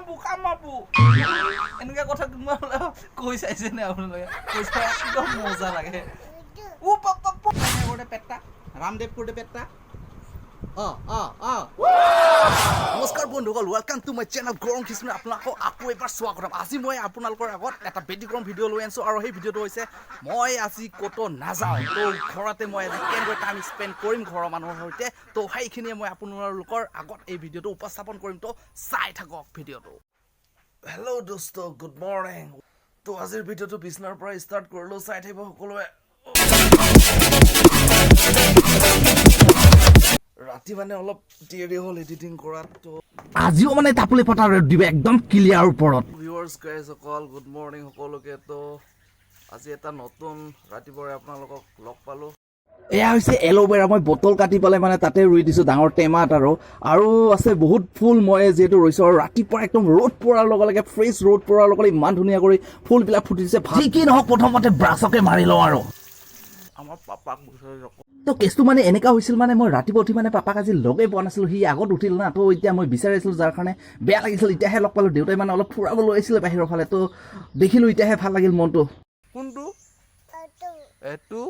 কামাবো কামাবো এনেকুৱা কথা কোনোবা কৈ চাইছেনে আপোনালোকে? কৈ চাই একদম মজা লাগে। ও পাপা কৰোঁতে পেটটা ৰামদেৱ কৰোঁতে পেটটা। অ অ অ নমস্কাৰ বন্ধুসকল, welcome to my channel গৰম খিচমিচ। আপোনালোকক আকৌ এবাৰ স্বাগতম। আজি মই আপোনালোকৰ আগত এটা ব্যতিক্ৰম ভিডিঅ' লৈ আনিছোঁ আৰু সেই ভিডিঅ'টো হৈছে মই আজি ক'তো নাযাওঁ, তো ঘৰতে মই আজি কেনেকৈ টাইম স্পেণ্ড কৰিম ঘৰৰ মানুহৰ সৈতে, তো সেইখিনিয়ে মই আপোনালোকৰ আগত এই ভিডিঅ'টো উপস্থাপন কৰিম, তো চাই থাকক ভিডিঅ'টো। হেল্ল' দোস্ত, গুড মৰ্ণিং। তো আজিৰ ভিডিঅ'টো বিছনাৰ পৰা ষ্টাৰ্ট কৰিলোঁ, চাই থাকিব সকলোৱে। ৰাতি মানে অলপ দেৰি হ'ল এডিটিং কৰাত, তো আজিও মানে টাপুলি পতা দিব একদম ক্লিয়াৰ ওপৰত। ভিউৱাৰ্ছ গাইজসকল, গুড মৰ্ণিং সকলোকে। তো আজি এটা নতুন ৰাতিপুৱাই আপোনালোকক লগ পালোঁ। এয়া হৈছে এল'ভেৰা, মই বটল কাটি পেলাই মানে তাতে ৰুই দিছোঁ ডাঙৰ টেমাত। আৰু আৰু আছে বহুত ফুল মই যিহেতু ৰুইছোঁ। আৰু ৰাতিপুৱা একদম ৰ'দ পৰাৰ লগে লগে, ফ্ৰেছ ৰ'দ পৰাৰ লগে লগে ইমান ধুনীয়া কৰি ফুলবিলাক ফুটিছে। যি কি নহওক, প্ৰথমতে ব্ৰাছকে মাৰি লওঁ আৰু আমাৰ পাপাক বিচাৰি থাকোঁ। তো কেছটো মানে এনেকুৱা হৈছিল, মানে মই ৰাতিপুৱা উঠি মানে পাপাক আজি লগেই পোৱা নাছিলোঁ। সি আগত উঠিল না, তো এতিয়া মই বিচাৰিছিলোঁ, যাৰ কাৰণে বেয়া লাগিছিল। এতিয়াহে লগ পালোঁ। দেউতাই মানে অলপ ফুৰাব লৈ আহিছিলে বাহিৰৰ ফালে, তো দেখিলোঁ, এতিয়াহে ভাল লাগিল মনটো। কোনটো এইটো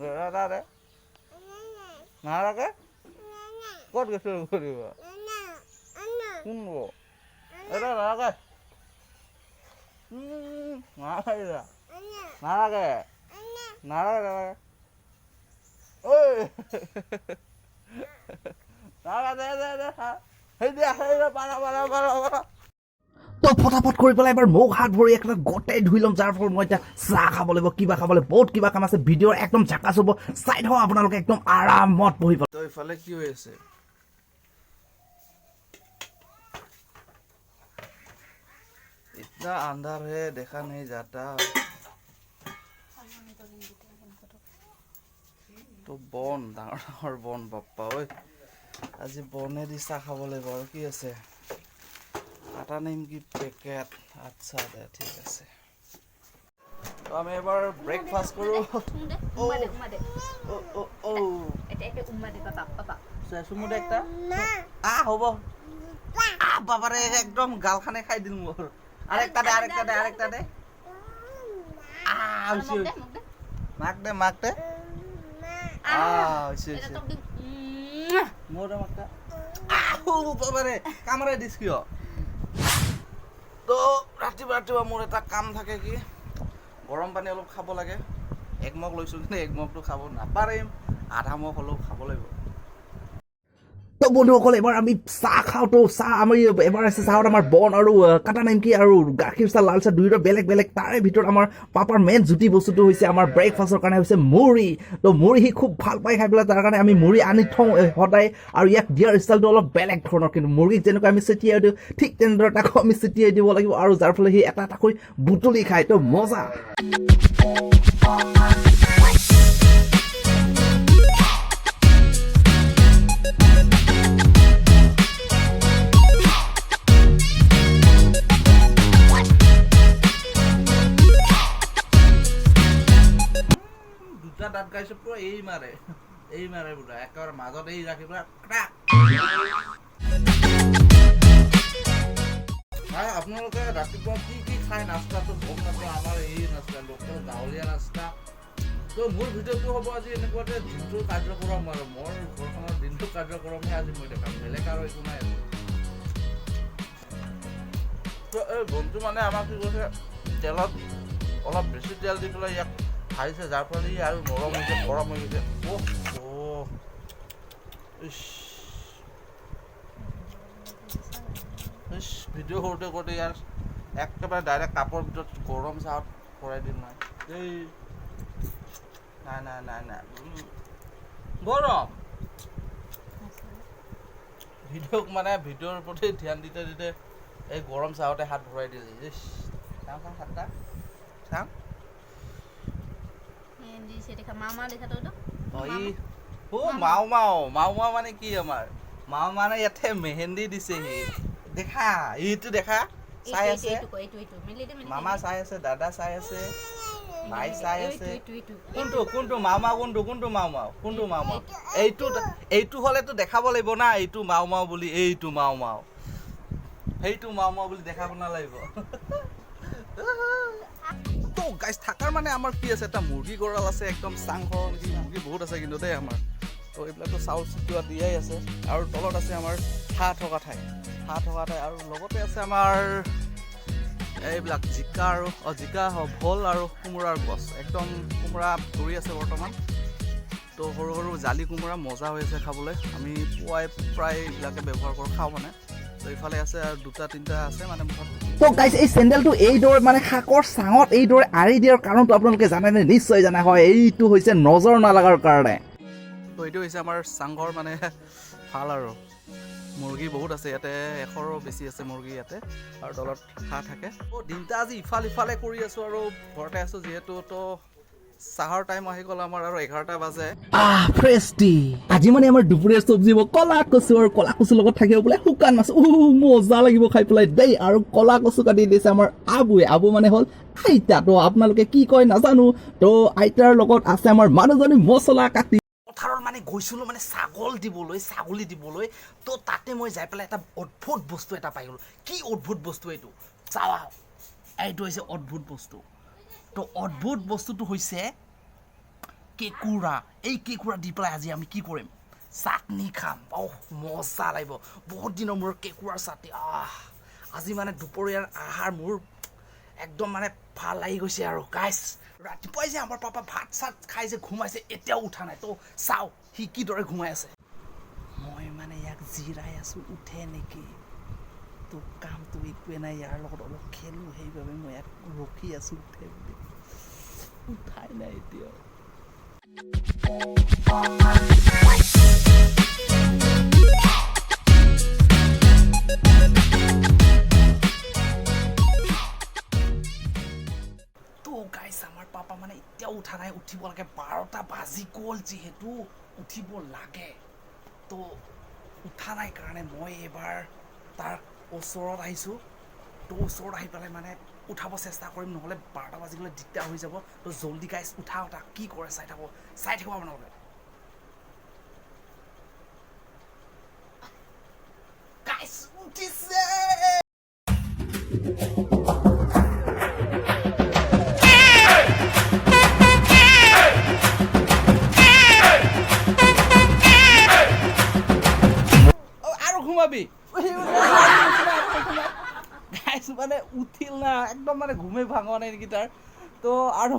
দাদা নালাগে, ক'ত গৈছে কৰিব কোনটো এটা নালাগে, নালাগে নালাগে নালাগে নালাগে, ঐ নালাগে, দে দে দে, সেই দিয়া সেই দিয়া, পাৰা পাৰা পাৰা পাৰা। তো ফটাফট কৰি পেলাই এবাৰ মুখ হাত ভৰি একেবাৰে গোটেই ধুই ল'ম, যাৰ ফলত মই এতিয়া চাহ খাব লাগিব, কিবা খাব লাগিব, বহুত কিবা কাম আছে। ভিডিঅ'ৰ একদম ঝাকাচ হ'ব, চাই থাকক আপোনালোকে একদম আৰামত বহি পেলাই। তো ইফালে কি হৈ আছে? इतना अंधार है, देखा नहीं जाता। তো বন, ডাঙৰ ডাঙৰ বন, বাপ্পা ঐ, আজি বনেদি চাহ খাব লাগিব। আৰু কি আছে? আটা নিমকি পেকেট, আচ্ছা দে, ঠিক আছে। তো আমি এবাৰ ব্ৰেকফাষ্ট কৰোঁ। অ' অ' অ' চুমু দে একটা। আহ, হ'ব। আহ, বাবাৰে, একদম গালখানে খাই দিল মোৰ। আৰেকটা দে, আৰেকটা দে, আৰেকটা দে। আহ, হৈছে হৈছে। মাক দে, মাক দে। আহ, হৈছে হৈছে। মোৰ দে, মাক দে। আহ, বাবাৰে, কামৰাই দিছ কিয়? তো ৰাতিপুৱা ৰাতিপুৱা মোৰ এটা কাম থাকে কি, গৰম পানী অলপ খাব লাগে। এক মগ লৈছোঁ, কিন্তু এক মগটো খাব নাপাৰিম, আধা মগ হ'লেও খাব লাগিব। তো বন্ধুসকল, এবাৰ আমি চাহ খাওঁ। তো চাহ আমি এবাৰ আছে, চাহত আমাৰ বন আৰু কাটা নিমকি আৰু গাখীৰ চাহ, লাল চাহ দুয়োটা বেলেগ বেলেগ। তাৰে ভিতৰত আমাৰ পাপাৰ মেইন জুতি বস্তুটো হৈছে আমাৰ ব্ৰেকফাষ্টৰ কাৰণে হৈছে মুড়ি। তো মুড়ি সি খুব ভাল পায় খাই পেলাই, তাৰ কাৰণে আমি মুড়ি আনি থওঁ সদায়। আৰু ইয়াক দিয়াৰ ষ্টাইলটো অলপ বেলেগ ধৰণৰ, কিন্তু মুড়িক যেনেকৈ আমি ছটিয়াই দিওঁ, ঠিক তেনেদৰে তাকো আমি ছটিয়াই দিব লাগিব, আৰু যাৰ ফলত সি এটা এটাকৈ বুটলি খায়। তো মজা। দুটা দাঁত গাইছে পুৰা, এই মাৰে এই মাৰে পুৰা একেবাৰে মাজত এই ৰাখি পুৰা ক্ৰাক। ভাই, আপোনালোকে ৰাতিপুৱা কি কি খায় নাস্তাটো গম নাপাওঁ। আমাৰ এই নাস্তা লোকেল গাঁৱলীয়া নাস্তা। তো মোৰ ভিডিঅ'টো হ'ব আজি এনেকুৱাতে দিনটোৰ কাৰ্যক্ৰম, আৰু মোৰ ঘৰখনৰ দিনটোৰ কাৰ্যক্ৰমহে আজি মই দেখাম, বেলেগ আৰু একো নাই আজি। তো এই বনটো মানে আমাক কি কৈছে, তেলত অলপ বেছি তেল দি পেলাই ইয়াক ভাজিছে, যাৰ ফলত ই আৰু নৰম হৈছে, গৰম হৈ গৈছে। অ' অ' ইছ ইছ, ভিডিঅ' কৰোঁতে কৰোঁতে ইয়াৰ একেবাৰে ডাইৰেক্ট কাপৰ ভিতৰত গৰম চাহত ভৰাই দিম। নাই, এই নাই নাই নাই নাই, গৰম। ভিডিঅ'ক মানে ভিডিঅ'ৰ প্ৰতি ধ্যান দিতে দিতে এই গৰম চাহতে হাত ভৰাই দিলে। ইছ, চাওঁ চাওঁ, হাতটা চাওঁ। অ' মাও মাও মাও মাও মানে কি? আমাৰ মাও মানে ইয়াতে মেহেন্দি দিছেহি। দেখা, এইটো দেখা, চাই আছে মামা, চাই আছে দাদা, চাই আছে ভাই, চাই আছে। কোনটো কোনটো মাও মাও? কোনটো কোনটো মাও মাও? কোনটো মাও মাও? এইটো এইটো হ'লেতো দেখাব লাগিব না, এইটো মাও মাও বুলি, এইটো মাও মাও। সেইটো মাও মাও বুলি দেখাব নালাগিব। তো গাইজ, থাকাৰ মানে আমাৰ কি আছে, এটা মুৰ্গী গঁৰাল আছে, একদম চাংঘৰৰ নিচিনা। মুৰ্গী বহুত আছে কিন্তু দেই আমাৰ। তো এইবিলাকতো চাউল চিটোৱা দিয়াই আছে। আৰু তলত আছে আমাৰ হাঁহ থকা ঠাই, হাঁহ থকা ঠাই। আৰু লগতে আছে আমাৰ এইবিলাক জিকা আৰু জিকা, ভোল আৰু কোমোৰাৰ গছ। একদম কোমোৰা ধৰি আছে বৰ্তমান। তো সৰু সৰু জালি কোমোৰা মজা হৈ আছে খাবলৈ। আমি পুৱাই প্ৰায় এইবিলাকে ব্যৱহাৰ কৰোঁ, খাওঁ মানে। তো ইফালে আছে আৰু দুটা তিনিটা আছে মানে মুঠত। তো গাইজ, এই চেণ্ডেলটো এইদৰে মানে শাকৰ চাঙত এইদৰে আঁৰি দিয়াৰ কাৰণটো আপোনালোকে জানেনে? নিশ্চয় জানে। হয়, এইটো হৈছে নজৰ নালাগাৰ কাৰণে। তো এইটো হৈছে আমাৰ চাংঘৰ, মানে ভাল আৰু মুৰ্গী বহুত আছে ইয়াতে, 100ৰো বেছি আছে মুৰ্গী ইয়াতে। আৰু তলত হাঁহ থাকে। তো দিনটা আজি ইফাল ইফালে কৰি আছোঁ আৰু ঘৰতে আছোঁ যিহেতু। তো চাহৰ টাইম আহি গ'ল আমাৰ আৰু 11টা বাজে। আহ, ফ্ৰেছ টি। আজি মানে আমাৰ দুপৰীয়াৰ চব্জি হ'ব কলা কচু আৰু কলা কচুৰ লগত থাকিব বোলে শুকান মাছ। মজা লাগিব খাই পেলাই দেই। আৰু কলা কচু কাটি দিছে আমাৰ আবুৱে। আবু মানে হ'ল আইতা। তো আপোনালোকে কি কয় নাজানো। তো আইতাৰ লগত আছে আমাৰ মানুহজনী মছলা কাটি। পথাৰত মানে গৈছিলোঁ মানে ছাগল দিবলৈ, ছাগলী দিবলৈ। তো তাতে মই যাই পেলাই এটা অদ্ভুত বস্তু এটা পাই গ'লোঁ। কি অদ্ভুত বস্তু এইটো চাওঁ আহক। এইটো হৈছে অদ্ভুত বস্তু। তো অদ্ভুত বস্তুটো হৈছে কেঁকুৰা। এই কেঁকুৰা দি পেলাই আজি আমি কি কৰিম? চাটনি খাম। অহ, মজা লাগিব। বহুত দিনৰ মূৰত কেঁকুৰাৰ চাটনি। আহ, আজি মানে দুপৰীয়াৰ আহাৰ মোৰ একদম মানে ভাল লাগি গৈছে। আৰু গাইছ, ৰাতিপুৱাই যে আমাৰ পাপা ভাত চাত খাই যে ঘুমাইছে, এতিয়াও উঠা নাই। তো চাওঁ সি কিদৰে ঘুমাই আছে। মই মানে ইয়াক জিৰাই আছোঁ, উঠে নেকি। তো কামটো একোৱে নাই, ইয়াৰ লগত অলপ খেলোঁ, সেইবাবে মই ইয়াত ৰখি আছোঁ উঠে বুলি। উঠাই নাই এতিয়াও। তো গাইছ, আমাৰ পাপা মানে এতিয়াও উঠা নাই। উঠিব লাগে, 12টা বাজি গ'ল যিহেতু, উঠিব লাগে। তো উঠা নাই কাৰণে মই এইবাৰ তাৰ ওচৰত আহিছোঁ। তো ওচৰত আহি পেলাই মানে উঠাব চেষ্টা কৰিম, নহ'লে 12টা বাজি গ'লে দিগদাৰ হৈ যাব। তো জল্দি গাইছ উঠা, উঠা। কি কৰে চাই থাকোঁ, চাই থাকিব আপোনালোকে। গাইছ, উঠিছে। অ, আৰু ঘুমাবি? গাইছ, মানে উঠিল না, একদম মানে ঘুমেই ভাঙোৱা নাই নেকি তাৰ। তো আৰু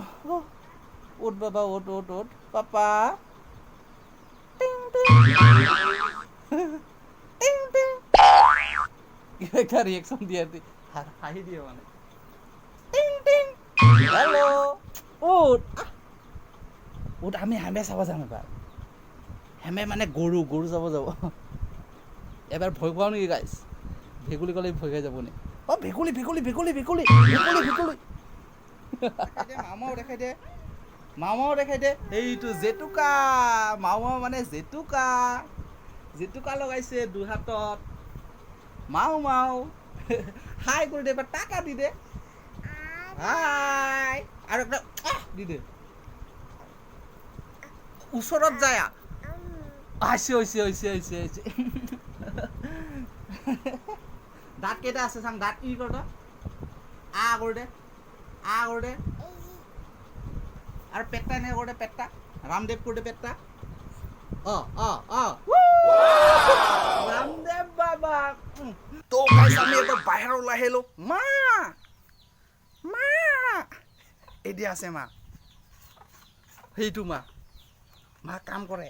উঠ বাবা, উঠ উঠ উঠ পাপা। টিং টিং টিং টিং। কিবা এটা ৰিয়েকশ্যন দিয়ে, হাঁহি দিয়ে মানে। টিং টিং, হেল্ল', উঠ আহ। উঠ, আমি হেমে চাব যাম এবাৰ। হেমে মানে গৰু, গৰু চাব যাব এবাৰ। ভয় খোৱাও নেকি গাইছ? ভেকুলী ক'লে ভয় খাই যাব নি? অ, ভেকুলী ভেকুলী ভেকুলী ভেকুলী ভেকুলী ভেকুলী। মামাও দেখাই দে, মামাও দেখাই দে। এইটো জেতুকা, মামা মানে জেতুকা, জেতুকা লগাইছে দুহাতত। মাও মাও, হাই কৰি দে এবাৰ, টাটা দি দে, হাই। আৰু একটা আহ দি দে। ওচৰত যায়। হৈছে হৈছে হৈছে হৈছে হৈছে। দাঁত কেইটা আছে চাং। দাঁত ই কৰ তই, আ কৰি দে, আ কৰি দে। আৰু পেটটা এনেকে কৰি দে, পেটটা ৰামদেৱ কৰি দে, পেটটা। অ অ অ, ৰামদেৱ বাবা। তো গাইছ, আমি এবাৰ বাহিৰত ওলাই আহিলো। মা, মা এতিয়া আছে। মা, সেইটো মা, মা কাম কৰে।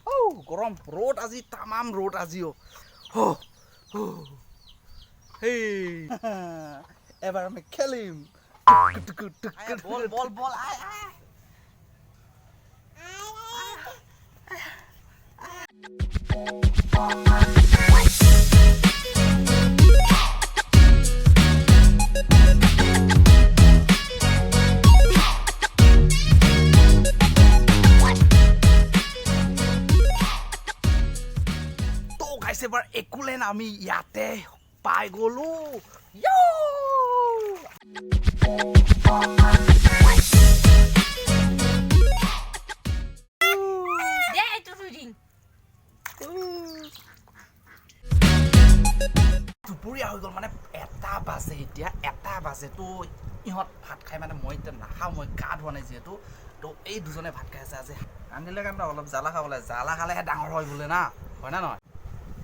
ঔ, গৰম, ৰ'দ আজি, তামাম ৰ'দ আজিও। সেই এবাৰ আমি খেলিম। বল বল বল, আয় আয়। তো গাইছ, এবাৰ একোলেন আমি ইয়াতে পাই গ'লো। ইয়ো! দে, এইটো থৈ দিম। দুপৰীয়া দুপৰীয়া হৈ গ'ল, মানে 1টা বাজে এতিয়া, 1টা বাজে। তো ইহঁত ভাত খাই, মানে মই এতিয়া নাখাওঁ, মই গা ধোৱা নাই যিহেতু। তো এই দুজনে ভাত খাই আছে আজি। কান্দিলে কান্দা, অলপ জ্বালা খাব লাগে, জ্বালা খালেহে ডাঙৰ হয় বোলে না, হয় না নহয়?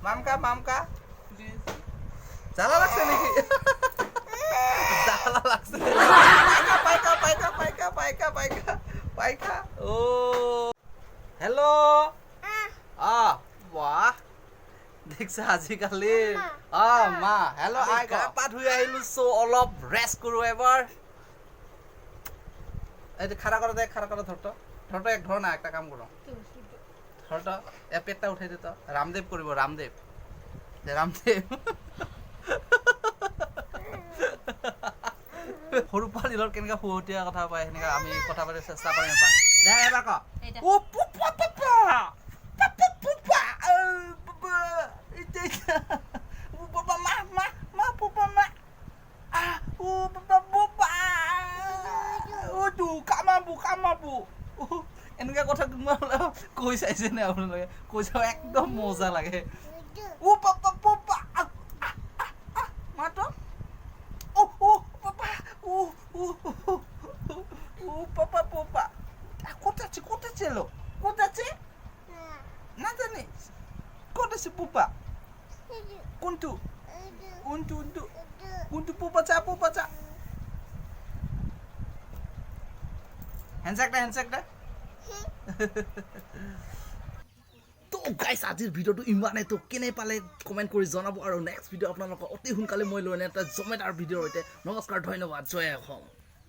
মামকা মামকা, জ্বালা লাগছে নেকি? জ্বালা লাগছে। পাইকা পাইকা পাইকা পাইকা পাইকা পাইকা। অ' হেল্ল'। বাহ, দেখিছা আজিকালি। মা হেল্ল'। I গা পা ধুই আহিলো, চ' অলপ ৰেষ্ট কৰোঁ এবাৰ। এই খাৰা কৰা দে, খাৰা কৰা, ধৰতো ধৰতো, এক ধৰ না, একটা কাম কৰোঁ, ধৰতো, এ পেটটা উঠাই দে। তো ৰামদেৱ কৰিব, ৰামদেৱ দে, ৰামদেৱ। সৰু পোৱালিৰ কেনেকুৱা সুহতীয়া কথা পায়, সেনেকা আমি কথা পাতিব চেষ্টা কৰিম এবাৰ। দে এবাৰ ক। এইটা। ও পুপা পাপা পাপা পুপা, পুপা, এতিয়া এতিয়া ও পাপা, মা মা মা, পুপা মা, ও পাপা পুপা, ও তু কামাবু কামাবু। এনেকুৱা কথা কোনোবা কৈ চাইছেনে আপোনালোকে? কৈ চাব, একদম মজা লাগে। ও পাপা পুপা, মাতো, ও ও পাপা, ও ও ও পাপা পুপা। ক'ত আছে, ক'ত আছে লো, ক'ত আছে? নাজানে ক'ত আছে পুপা। কোনটো কোনটো কোনটো কোনটো পুপা? চা, পুপা চা। হেণ্ডছেক দে, হেণ্ডছেক দে। তো গাইছ, আজিৰ ভিডিঅ'টো ইমানেই। তো কেনে পালে কমেণ্ট কৰি জনাব আৰু নেক্সট ভিডিঅ' আপোনালোকক অতি সোনকালে মই লৈ আনিম এটা জমেটাৰ ভিডিঅ'ৰ সৈতে। নমস্কাৰ, ধন্যবাদ, জয় অসম।